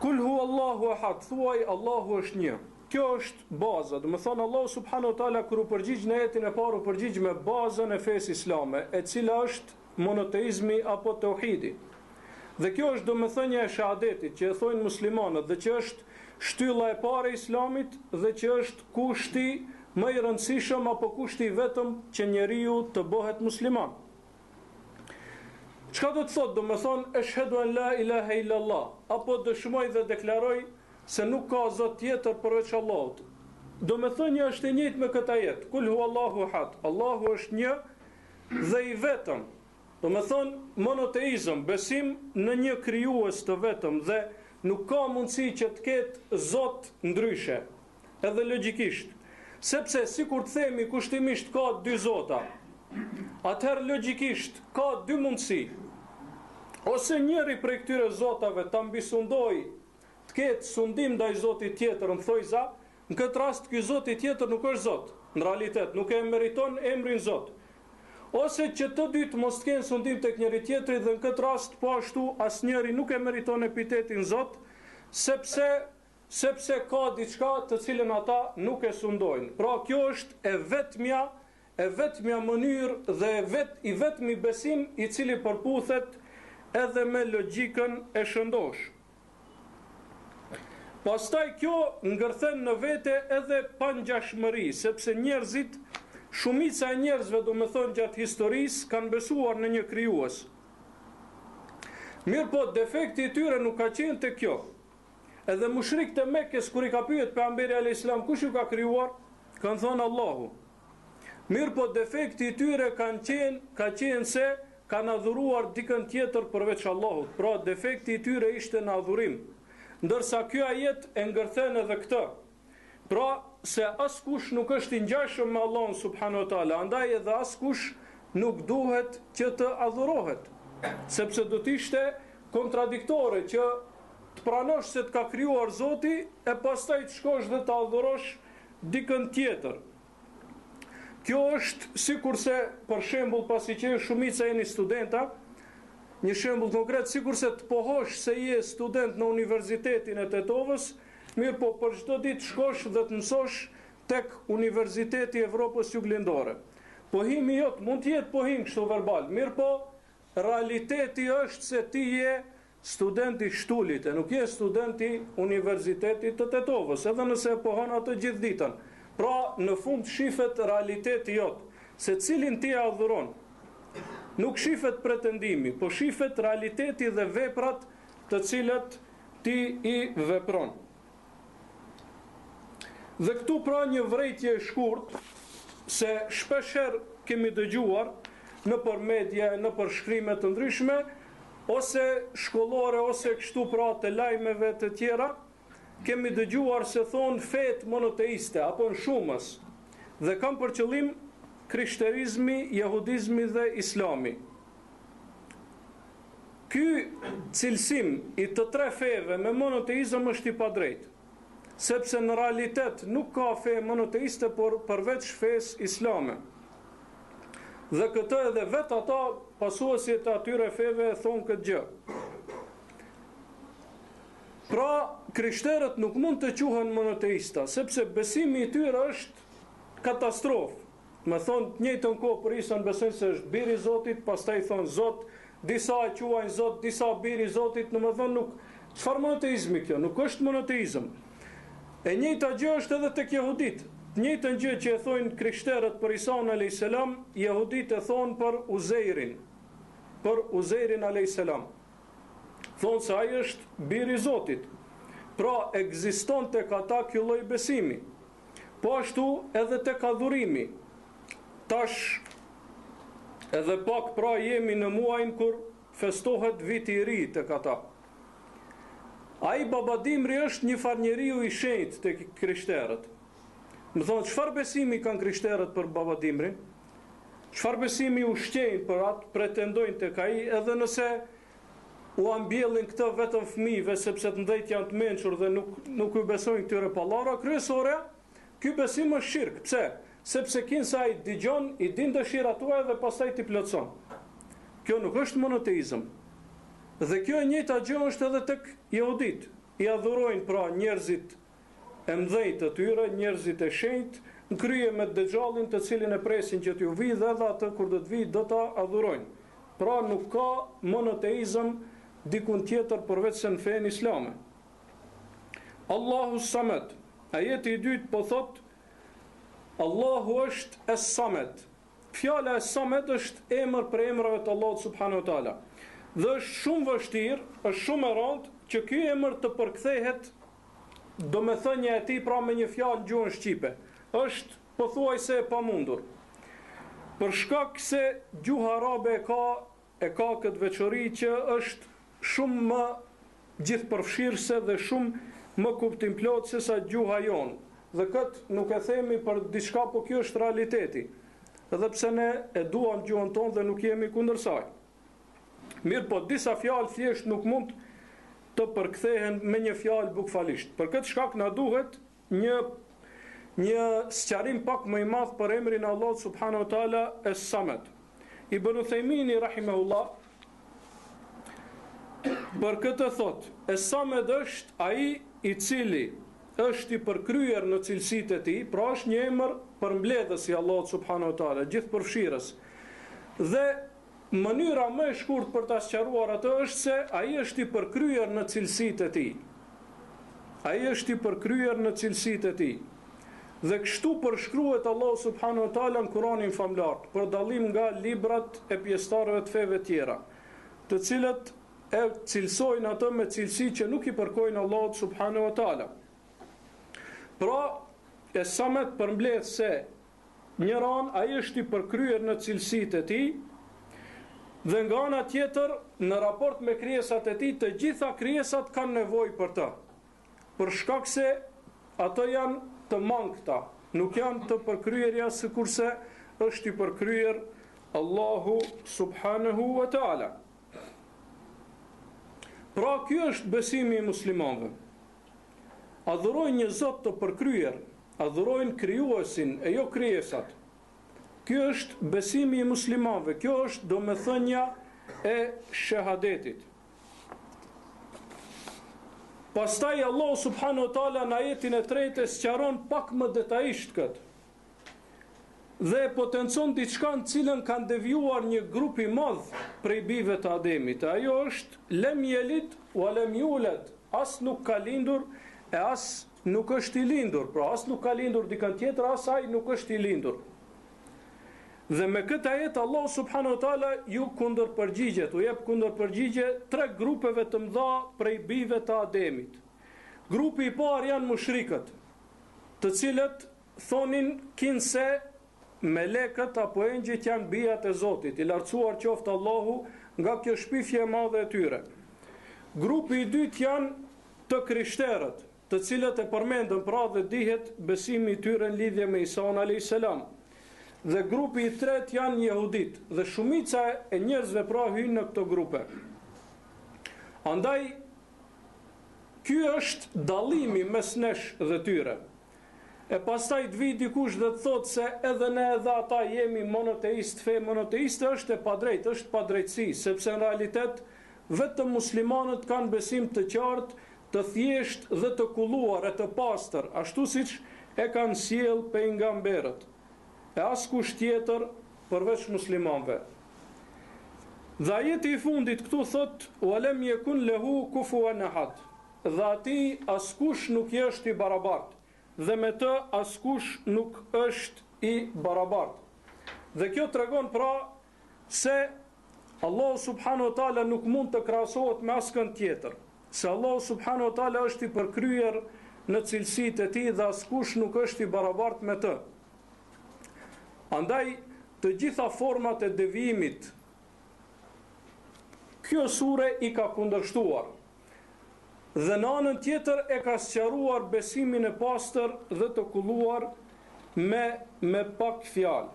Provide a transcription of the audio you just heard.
Kul hu Allahu ahad, thuaj Allahu është një. Kjo është baza, domethënë Allahu subhanahu wa taala kur u përgjigj në ajetin e parë u përgjigj me bazën e fesë islame, e cila është monoteizmi apo teuhidi. Dhe kjo është domethënia e shahadetit që e thonë muslimanët dhe që është shtylla e parë e islamit dhe që është kushti më i rëndësishëm apo kushti i vetëm që njeriu të bëhet musliman. Çka do të thotë, domethënë, eshhedu en la ilahe illallah, apo dëshmoj dhe deklaroj se nuk ka zot tjetër përveç Allahut. Domethënia është e njëjtë me këtë ajet, kul hu Allahu ahad, Allahu është një dhe i vetëm. Domethënë, monoteizëm, besim në një krijues të vetëm dhe nuk ka mundësi që të ketë zot ndryshe. Edhe logjikisht, sepse sikur të themi kushtimisht ka dy zota, atëherë logjikisht ka dy mundësi. Ose njëri prej këtyre zotave ta mbisundojë, të ketë sundim ndaj zotit tjetër në thojza, në këtë rast ky zoti tjetër nuk është zot, në realitet nuk e meriton emrin zot. Ose që të dy të mos të kenë sundim tek njëri tjetri dhe në këtë rast po ashtu asnjëri nuk e meriton epitetin zot, sepse sepse ka diçka të cilën ata nuk e sundojnë. Pra kjo është e vetmja e vetmja mënyrë dhe e vet, i vetmi besim i cili përputhet edhe me logjikën e shëndoshë. Pastaj kjo ngërthen në vete edhe pangjashmëri, sepse njerëzit, shumica e njerëzve domethënë gjatë historisë, kanë besuar në një krijues. Mirëpo, defekti i tyre nuk ka qenë te kjo. Edhe mushrikët e Mekës kur i ka pyet pejgamberi alayhis salam kush ju ka krijuar, kanë thënë Allahu. Mirëpo defekti i tyre kanë qenë, ka qenë se kanë adhuruar dikën tjetër përveç Allahut. Pra defekti i tyre ishte në adhurim. Ndërsa ky ajet e ngërthen edhe këtë. Pra, se askush nuk është i ngjashëm me Allahun subhanahu wa taala, andaj edhe askush nuk duhet që të adhurohet, sepse do të ishte kontradiktore që të pranosh se të ka krijuar Zoti e pastaj të shkosh dhe të adhurosh dikën tjetër. Kjo është sikurse për shembull pasi që shumica jeni studenta, një shembull konkret sikurse të pohosh se je student në Universitetin e Tetovës, mirëpo për çdo ditë shkosh dhe të mësosh tek Universiteti i Evropës Juglindore. Pohimi jot mund të jetë pohim kështu verbal, mirëpo realiteti është se ti je student i Shtulit e nuk je student i Universitetit të Tetovës, edhe nëse e pohon atë gjithë ditën. Pra, në fund shifet realiteti jot, se cilin ti e adhuron. Nuk shifet pretendimi, po shifet realiteti dhe veprat të cilat ti i vepron. Dhe këtu pra një vërejtje e shkurt se shpeshherë kemi dëgjuar nëpër media, nëpër shkrime të ndryshme ose shkollore ose kështu pra të lajmeve të tjera, kemi dëgjuar se thonë fetë monoteiste apo në shumës dhe kam për qëllim krishterizmi, jehudizmi dhe islami. Ky cilësim i të tre feve me monoteizëm është i padrejtë, sepse në realitet nuk ka fe monoteiste por përveç fesë islame. Dhe këtë edhe vetë ata pasuesit e atyre feve e thonë këtë gjë. Pra, krishterët nuk mund të quhen monoteista, sepse besimi i tyre është katastrofë. Domethonë të njëjtën kohë për Isan besojnë se është bir i Zotit, pastaj thonë Zot, disa e quajnë Zot, disa bir i Zotit, domethonë nuk çfarë monoteizmi kjo, nuk është monoteizëm. E njëjta gjë është edhe tek jehudit. Të njëjtën gjë që e thonë krishterët për Isan alayhis salam, jehudit e thonë për Uzeirin. Për Uzeirin alayhis salam. Thonë se ai është bir i Zotit. Pra ekziston tek ata ky lloj besimi. Po ashtu edhe tek adhurimi. Tash edhe pak pra jemi në muajin kur festohet viti i ri tek ata. Ai Babadimri është një farë njeriu i shenjtë tek krishterët. Domethonë, çfarë besimi kanë krishterët për Babadimrin? Çfarë besimi ushqejnë për atë, pretendojnë tek ai, edhe nëse ua mbjellin këtë vetëm fëmijëve sepse të mëdhenjtë janë të mençur dhe nuk nuk u besojnë këtyre pallavra kryesore, ky besim është shirk. Pse? Sepse kinse ai dëgjon, i din dëshirat tuaja dhe pastaj t'i plotëson. Kjo nuk është monoteizëm. Dhe kjo e njëjta gjë është edhe tek jehudit. I adhurojnë pra njerëzit e mëdhenj të tyre, njerëzit e shenjtë, në krye me Dexhallin të cilin e presin që t'ju vijë dhe edhe atë kur do të vijë do ta adhurojnë. Pra nuk ka monoteizëm dikund tjetër përveç se në fenë islame. Allahu Samed. Ajeti i dytë po thotë Allahu është Es-Samed. Fjala Es-Samed është emër prej emrave të Allahut subhanahu wa taala. Dhe është shumë vështirë, është shumë e rëndë që ky emër të përkthehet domethënia e tij pra me një fjalë në gjuhën shqipe. Është pothuajse e pamundur. Për shkak se gjuha arabe e ka e ka këtë veçori që është shumë më gjithëpërfshirëse dhe shumë më kuptimplotë sesa gjuha jonë. Dhe këtë nuk e themi për diçka, po kjo është realiteti. Edhe pse ne e duam gjuhën tonë dhe nuk jemi kundër saj. Mirëpo, disa fjalë thjesht nuk mund të përkthehen me një fjalë bukfalisht. Për këtë shkak na duhet një një sqarim pak më i madh për emrin e Allahut subhanahu wa taala Es-Samed. Ibn Uthejmini rahimahullah për këtë thotë, Es-Samed është ai i cili është i përkryer në cilësitë e tij, pra është një emër përmbledhës i Allahut subhanahu wa taala, gjithëpërfshirës. Dhe Mënyra më e shkurtë për ta sqaruar atë është se ai është i përkryer në cilësitë e tij. Ai është i përkryer në cilësitë e tij. Dhe kështu përshkruhet Allahu subhanahu wa taala në Kuranin famëlartë, për dallim nga librat e pjesëtarëve të feve tjera, të cilët e cilësojnë atë me cilësi që nuk i përkojnë Allahut subhanahu wa taala. Pra, Es-Samed përmbledh se Njëra anë, ai është i përkryer në cilësitë e tij, dhe nga ana tjetër, në raport me krijesat e tij, të gjitha krijesat kanë nevojë për të, për shkak se ato janë të mangëta, nuk janë të përkryeria sikurse është i përkryer Allahu subhanahu wa taala. Pra ky është besimi i muslimanëve. Adhurojnë një Zot të përkryer, adhurojnë Krijuesin e jo krijesat. Ky është besimi i muslimanëve, kjo është domethënia e shehadetit. Pastaj Allahu subhanahu wa taala në ajetin e tretë e sqaron pak më detajisht këtë. Dhe e potencon diçka në cilën kanë devijuar një grup i madh prej bijve të Ademit, e ajo është lem jelid wa lem juled, as nuk ka lindur e as nuk është i lindur, pra as nuk ka lindur dikën tjetër, as ai nuk është i lindur. Dhe me këtë ajet Allahu subhanahu wa taala ju kundërpërgjigjet, u jep kundërpërgjigje tre grupeve të mëdha prej bijve të Ademit. Grupi i parë janë mushrikët, të cilët Thonin kinse melekët apo engjëjt janë bijat e Zotit, i lartësuar qoftë Allahu nga kjo shpifje e madhe e tyre. Grupi i dytë janë të krishterët, të cilët e përmendëm pra dhe dihet besimi i tyre në lidhje me Isaun alejhi selam. Dhe grupi i tretë janë jehuditë, dhe shumica e njerëzve pra hyjnë në këto grupe. Andaj ky është dallimi mes nesh dhe tyre. E pastaj të vijë dikush dhe të thotë se edhe ne edhe ata jemi monoteistë, fe monoteiste është e padrejtë, është padrejtësi, sepse në realitet vetëm muslimanët kanë besim të qartë, të thjeshtë dhe të kulluar e të pastër, ashtu siç e kanë sjellë pejgamberët, e askush tjetër përveç muslimanëve. Dhe ajeti i fundit këtu thotë, Wa lem yekun lehu kufuwan ahad. Dhe atij askush nuk i është i barabartë, dhe me të askush nuk është i barabartë. Dhe kjo tregon pra se Allahu subhanahu wa taala nuk mund të krahasohet me askënd tjetër, se Allahu subhanahu wa taala është i përkryer në cilësitë e tij dhe askush nuk është i barabartë me të. Andaj të gjitha format e devijimit kjo sure i ka kundërshtuar. Dhe në anën tjetër e ka sqaruar besimin e pastër dhe të kulluar me me pak fjalë.